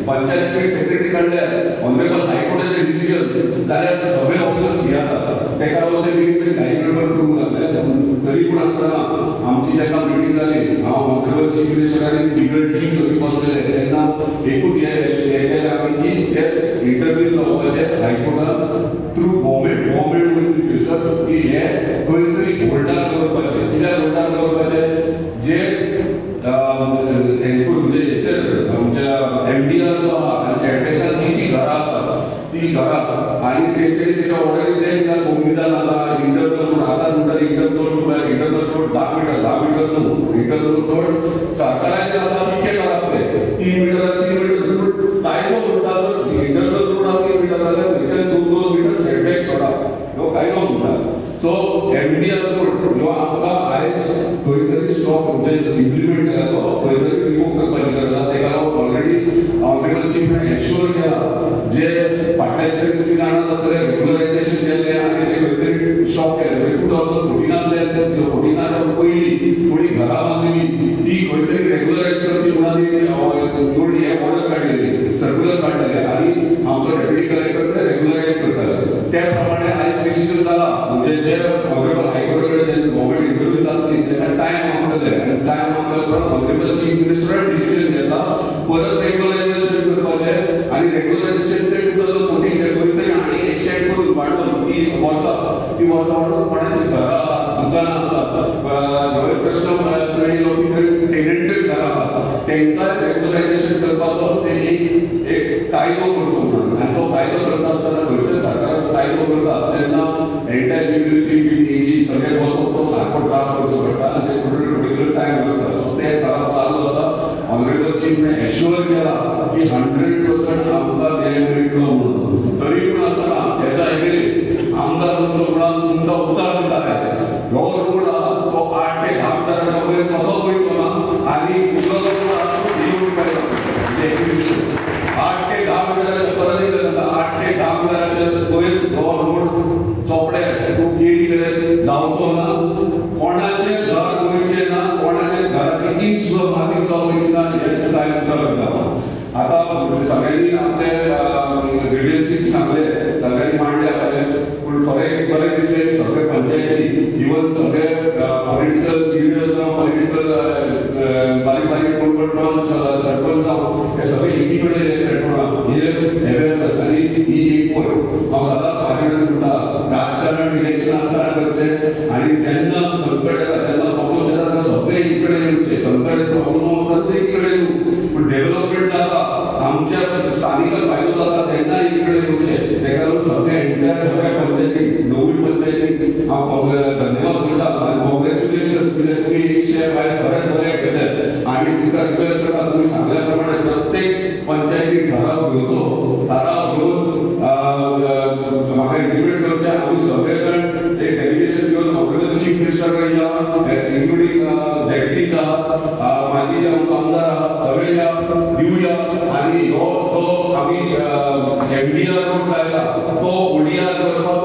Panchayat secretary काडले honourable हायकोर्टाचे decision जाल्यार सगळे ऑफिसर्स भियेतात ताका लागून ते बेगीन घाई गडबड करूंक लागले. तरी पूण आसतना आमची जेन्ना मिटींग जाली हांव ऑनरेबल चीफ मिनिस्टर आनी लिगल टीम सगळी बसलेले तेन्ना एकूच हें केलें आमी की ते इंटरव्यू जावपाचे हायकोर्टान थ्रू गव्हर्मेंट वयता थंयसर की हे खंय तरी होल्डार दवरपाचे. कित्याक होल्डार दवरपाचे जे म्हणजे हेचेर आमच्या एमडीआर जो आहा आनी सेटबॅकान जी जी घरां आसात ती घरां आनी तेंच्यानी तेच्या ऑर्डरी ते कोमिदान आसा इंटरनल रोड आतां म्हणटा इंटरनल रोड 10 मिटर 10 मिटर न्हू इंटरनल रोड सरकाराचे आसा तितके घरां ते 3 मिटर 3 मिटर कायदो म्हणटा जर इंटरनल रोड 3 मिटर जाल्यार थंयच्यान 2-2 मिटर सेटबॅक सोडा ह्यो कायदो म्हणटा. सो एमडीआर रोड ह्यो आमकां आयज खंय तरी स्टॉप म्हणजे इम्प्लिमेंट केला तो खंय तरी रिवोक करपाची गरज आसा. ताका लागून ऑलरेडी ऑनरेबल चीफान एश्योर केला जे फाटल्या दिसांनी तुमी जाणात आसतले रेग्युलरायझेशन केल्लें आनी ते खंय तरी स्टॉप केलें. म्हणजे 2014 14 पयलीं कोणी घरां बांदलेली ती खंय तरी रेग्युलरायज करची म्हणून हे ऑर्डर काडलेली सर्क्युलर काडलेले आनी आमचो डेप्युटी कलेक्टर ते रेग्युलरायज करताले. त्या प्रमाणे आयज डिसिजन जाला म्हणजे जे ऑनरेबल हायकोर्टा कडेन जे गव्हर्मेंट इंटरव्यू जातली तेन्ना टायम मागतले आनी टायम मागतले उपरांत ऑनरेबल चीफ मिनिस्टरान डिसिजन घेतला परत रेग्युलरायझेशन करपाचें आनी रेग्युलरायझेशन ते 2014 खंय तरी आनी एक्सटेंड करून वाडोवन ती वर्सां वाडोवन कोणाची घरां आसात दुकानां आसात होय प्रश्न थंय येयलो की थंय टेनंटेड घरां आसात तांकां रेग्युलरायझेशन करपाचो ते एक कायदो करचो म्हणून आनी तो कायदो करता आसतना खंयच्या सरकारान कायदो करता तेन्ना एंटायर लिगल टीम एजी सगळे बसोवन तो सारको ड्राफ्ट करचो पडटा आनी ते पर्टिक्युलर टायम लागता. सो ते घरात चालू आसा. ऑनरेबल चीफने एश्योर केला की 100% आमकां न्याय मेळटलो म्हणून. तरी पूण आसतना हेचा आमदार तुमचो म्हणून तुमकां उतार दिता आयज हो रोड आहा तो 8 ते 10 मिटराच्या वयर कसोच वयचो ना आनी फुडलो जो रोड आहा तो म्हणजे 8 ते 10 मिटराच्या परत एकदा सांगता 8 ते 10 मिटराच्या वयर हो रोड चोपडे तूं केरी कडेन जावचो ना, कोणाचें घर वयचें ना, कोणाच्या घराची इंच सुद्दां माती सुद्दां वयची ना हें तुका आयज उतर दिता. आतां सगळ्यांनी आपले ग्रिव्हन्सीस सांगले सगळ्यांनी मांडले आपले पूण थोडे बरें दिसलें सगळे पंचायती इवन सगळे पॉलिटिकल लिडर्स जावं पॉलिटिकल बारीक बारीक कोण कोण सरपंच जावं हे सगळे एकी कडेन प्लॅटफॉर्म हे अवेरनेस आनी ही एक वयर हांव सदांच भाशणान म्हणटा राजकारण इलेक्शन आसतना करचें आनी जेन्ना संकट येता जेन्ना प्रॉब्लम्स येता तेन्ना सगळे एकी कडेन येवचे. संकट प्रॉब्लम वता ते एकी कडेन येवं पूण डेव्हलपमेंट जाता आमच्या स्थानिकांक फायदो जाता तेन्ना एकी कडेन येवचे. ताका लागून सगळ्या एंटायर सगळ्या पंचायतीक 9 पंचायतीक हांव धन्यवाद म्हणटा आनी कॉंग्रॅच्युलेशन कित्याक तुमी एक स्टेप आयज सगळ्यात बरें घेतलें आनी तुमकां रिक्वेस्ट करता तुमी सांगल्या प्रमाणे प्रत्येक पंचायतीक ठराव घेवचो. ठराव घेवन म्हाका इंटिमेट करचें. आमी सगळे जाण एक डेलिगेशन घेवन ऑनरेबल चीफ मिनिस्टर कडेन या इन्क्लुडींग झेडपीच आहा माजी आमचो आमदार आहा सगळे या दिवया आनी हो जो आमी एमडीआर रोड लायला तो ओडीआर करपाक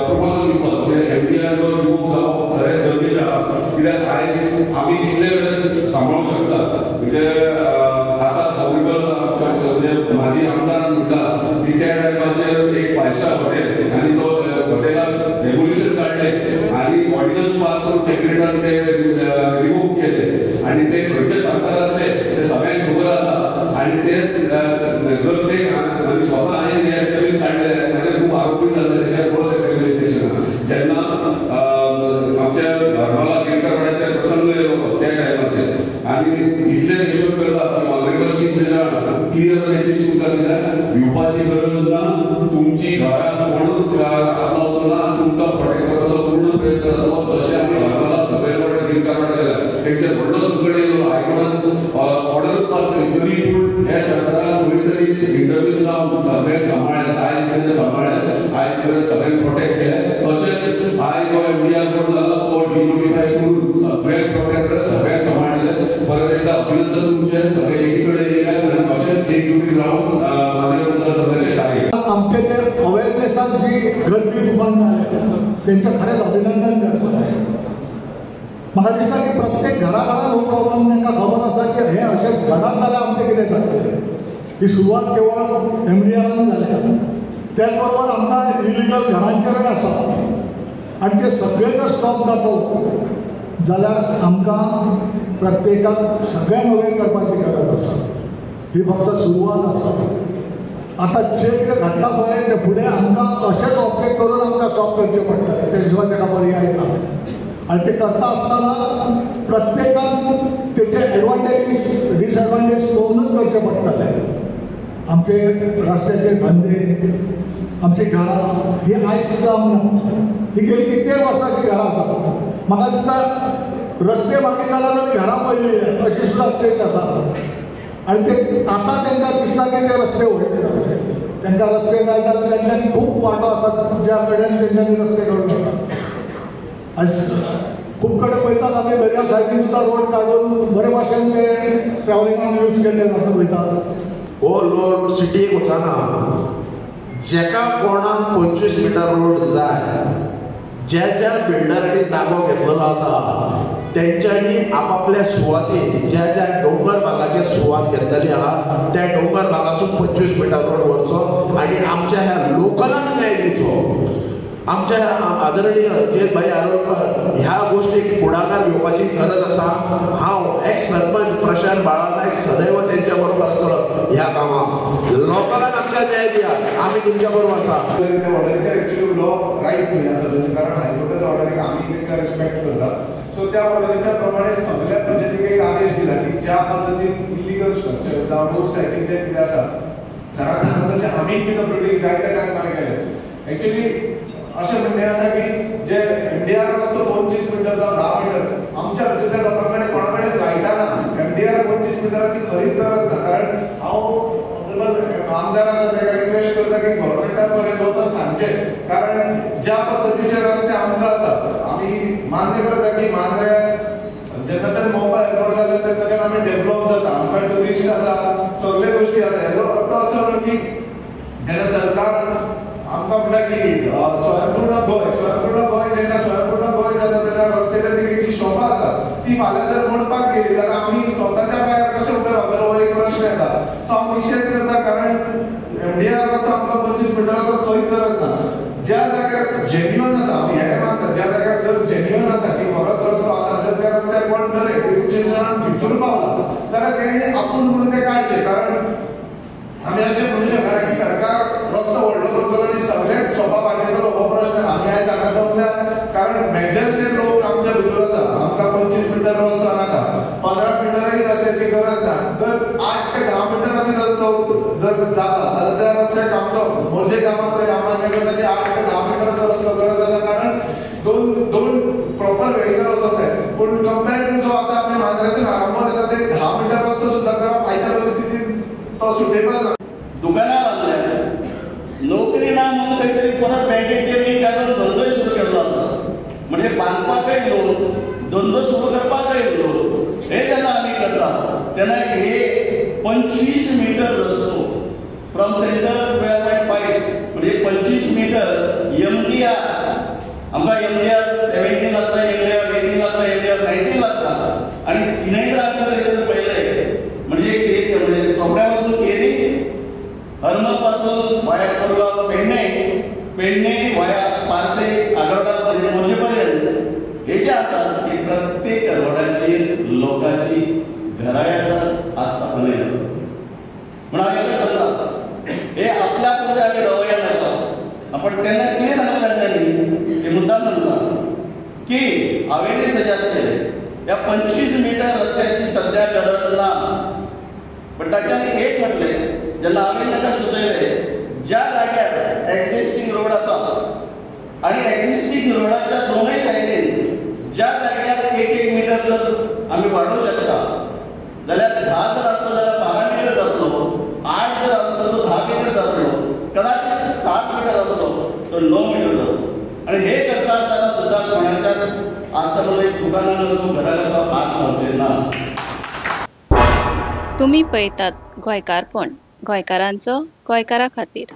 प्रपोजल दिवपाचो. एमडीआर रोड रिवोक जावप खरें गरजेचें आहा कित्याक आयज आमी कितले वेळार सांबाळूंक शकतात म्हणजे आतां ऑनरेबल म्हणजे माजी आमदारान म्हणटा की त्या टायमाचेर एक 5 स्टार हॉटेल आनी तो हॉटेलाक रेगुलेशन काडलें आनी ऑर्डिनन्स पास करून कॅबिनेटान ते रिवोक केले आनी ते खंयचे सरकार आसले ते सगळ्यांक खबर आसा आनी ते जर ते स्वता हांवें हे सेवेन काडले म्हाजेर खूब आरोपूय जाले तेच्या फर्स्ट एक्सप्लेनेशनान जेन्ना आमच्या हरमला गिरकारवाड्याचे प्रसंग येयलो त्या टायमाचेर आनी इतले एश्योर करता ऑनरेबल चीफ मिनिस्टरान क्लियर मेसेज तुमकां दिल्या भिवपाची गरज ना तुमची घरां कोणूच हात लावचो ना तुमकां प्रोटेक्ट करपाचो पूर्ण प्रयत्न जातलो. जशें आमी हरमला सगळे कडेन गिरकारवाड केल्या तेंचेर व्हडलो संकट येयलो हायकोर्टान ऑर्डरूच पास केली तरी पूण ह्या सरकारान खंय तरी इंटरव्यू जावन सगळ्यांक सांबाळ्ळें आयज मेरेन सांबाळ्ळें आयज मेरेन सगळ्यांक प्रोटेक्ट केलें. तशेंच आयज जो एमडीआर रोड जाला तो डिनोटिफाय करून सगळ्यांक प्रोटेक्ट केलें सगळ्यांक सांबाळ्ळें. परत एकदा अभिनंदन तुमचें सगळे एकी कडेन येयल्यात आनी अशेंच एकजुटीत रावन माननीय मतदारसंघाचें कार्य आमचे ते अवेरनेसान जी गर्दी निर्माण जाल्या तेंचें खरेंच अभिनंदन करपाक जाय. म्हाका दिसता की प्रत्येक घरा घरान हो प्रॉब्लम तांकां खबर आसा की हें अशेंच घडत जाल्यार आमचें कितें जातलें. ही सुरवात केवळ एमडीआरान जाल्या. त्याच बरोबर आमकां इलिगल घरांचेरूय आसा आनी ते सगळे जर स्टॉप जातो जाल्यार आमकां प्रत्येकाक सगळ्यांक अवेर करपाची गरज आसा. ही फक्त सुरवात आसा. आतां जे कितें घडटा पळय ते फुडें आमकां अशेंच ऑब्जेक्ट करून आमकां स्टॉप करचें पडटा, ते शिवाय ताका पर्याय ना. आनी ते करता आसतना प्रत्येकान तेचे एडवांटेज डिसएडवांटेज पळोवनूच करचें पडटलें. आमचे रस्त्याचे धंदे, आमची घरां ही आयज सुद्दां ना, ही गेली कित्येक वर्सांची घरां आसा. म्हाका दिसता रस्ते बाकी जाल्यार तरी घरां पयली अशी सुद्दां स्टेट आसा. आनी ते आतां तांकां दिसता की ते रस्ते व्हडले जावचे, तांकां रस्ते जाय जाल्यार तेंच्यांनी खूब वांटो आसात ज्या कडेन तेंच्यांनी रस्ते करून येतात. आनी खूब कडेन पळयतात आमी दर्या सायडीन सुद्दां रोड काडून बरे भाशेन ते ट्रॅव्हलिंगाक यूज केल्ले जाता वयतात. हो रोड सिटीक वचना, जेका कोणाक 25 मिटर रोड जाय, ज्या ज्या बिल्डरांनी जागो घेतलेलो आसा तेंच्यांनी आपापल्या सुवातेर ज्या ज्या डोंगर भागाचेर सुवात घेतलेली आहा त्या डोंगर भागासून 25 मिटर रोड व्हरचो आनी आमच्या ह्या लोकलांक न्याय दिवचो. आमच्या ह्या आदरणीय जे भाई आरोलकर ह्या गोष्टीक फुडाकार घेवपाची गरज आसा. हांव एक्स सरपंच प्रशांत बाळा नायक सदैव तेंच्या बरोबर आसतलो ह्या कामाक. लोकांक आमकां न्याय दिया, आमी तुमच्या बरोबर आसा. ऑर्डरीचेर एक्चुअली लॉ रायट न्हय आसा, कारण हायकोर्टाच्या ऑर्डरीक आमी तांकां रिस्पेक्ट करता. सो त्या ऑर्डरीच्या प्रमाणे सगळ्या पंचायतीक एक आदेश दिला की ज्या पद्दतीन इलिगल स्ट्रक्चर जावं रोड सायडीन जें कितें आसा सरान सांगला तशें आमी पीडब्ल्यूडीक जायत्या टायमार केलें. एक्चुअली अशें म्हणणें आसा की जे एमडीआर रस्तो 25 मिटर जावं 10 मिटर आमच्या भितरल्या लोकां कडेन कोणा कडेन लायटा ना. एमडीआर 25 मिटराची खरीच गरज ना, कारण हांव आमदार आसा ताका रिक्वेस्ट करता की गव्हर्मेंटा पर्यंत वचून सांगचें, कारण ज्या पद्दतीचे रस्ते आमकां आसा आमी मान्य करता की मांद्र्याक जेन्ना तर मोपा एअरपोर्ट जालें तेन्नाच्यान आमी डेवलप जाता, आमकां ट्युरिस्ट आसा, सगळे गोश्टी आसा. हेजो अर्थ असो न्हू की जेन्ना सरकार आमकां म्हणटा की स्वयंपूर्ण गोंय, स्वयंपूर्ण गोंय जेन्ना स्वयंपूर्ण गोंय जाता तेन्ना रस्त्याच्या देगेक जी शोभा आसा ती फाल्यां जर मोडपाक गेली जाल्यार आमी स्वताच्या पांयार कशें उबे रावतले हो एक प्रश्न येता. सो हांव निशेध करता, कारण एमडीआर रस्तो आमकां 25 मिटराचो खंयच गरज ना. ज्या जाग्यार जेन्युअन आसा, आमी हें मानता, ज्या जाग्यार जर जेन्युअन आसा की खरोच रस्तो आसा जर त्या रस्त्यार कोण जर एक्विजिशनान भितूर पावला जाल्यार तेणी आपूण म्हणून तें काडचें. कारण आमी अशें म्हणू शकना की सरकार रस्तो व्हडलो करतलो आनी सगळ्यांक शोभा वाडयतलो हो प्रश्न आमी आयज हांगा जमल्या, कारण मेजर जे लोक आमच्या भितर आसा आमकां 25 मिटर रस्तो नाका, 15 मिटरय रस्त्याची गरज ना. जर 8 ते 10 मिटराची रस्तो जर जाता जाल्यार त्या रस्त्याक आमचो मोरजे गांवांत तरी हांव मान्य करता की 8 ते 10 मिटराचो रस्तो गरज आसा, कारण दोन प्रॉपर व्हेकल वचत जाय. पूण कंपेरेटिव जो आतां आमी मांद्र्यासून आरंभ जाता ते 10 मिटर रस्तो सुद्दां करप आयच्या परिस्थितीन तो सुटेबल ना. दुकानां बांदल्या, नोकरी ना म्हणून खंय तरी परत बँकेचेर रीण काडून धंदोय सुरू केल्लो आसा. म्हणजे बांदपाकय लोन, धंदो सुरू करपाकय लोन, हे जेन्ना आमी करता तेन्ना हे 25 मिटर रस्तो फ्रॉम सेंटर 12.5 म्हणजे 25 मिटर एमडीआर, आमकां एमडीआर 17 लागता, एमडीआर 18 लागता, एमडीआर 19 लागता आनी तिनय जर आमी जर पळयलें म्हणजे म्हणजे चोपड्या पासून केरी, हरमल पासून वाया कोरगांव, पेडणे, पेडणे वाया पार्से, आगरडा म्हणजे मोरजे पर्यंत हे जे आसात ते प्रत्येक रोडाचेर लोकांची घरांय आसात, आस्थापनाय आसात. म्हणून हांव एकच सांगता, हे आपल्या पुरते आमी रवया नाका. आपण तेन्ना कितें सांगलें तांच्यांनी ते मुद्दाम सांगता की हांवें सजेस्ट केलें ह्या 25 मिटर रस्त्याची सद्या गरज ना. पण ताच्यान एक म्हटलें, जेन्ना हांवें ताका सुचयलें ज्या जाग्यार एक्झिस्टींग रोड आसा आनी एक्झिस्टींग रोडाच्या दोनूय सायडीन ज्या जाग्यार 1-1 मिटर जर आमी वाडोवंक शकता जाल्यार 10 जर आसलो जाल्यार 12 मिटर जातलो, 8 जर आसलो तो 10 मिटर जातलो, कदाचित 7 मिटर आसलो तो 9 मिटर जातलो. आनी हे करता आसतना सुद्दां कोणाच्याच आस्थापना दुकानान आसूं घराक आसूं हात लावचे ना. तुम्ही पळयतात गोंयकारपण, गोंयकारांचो गोंयकारा खातीर.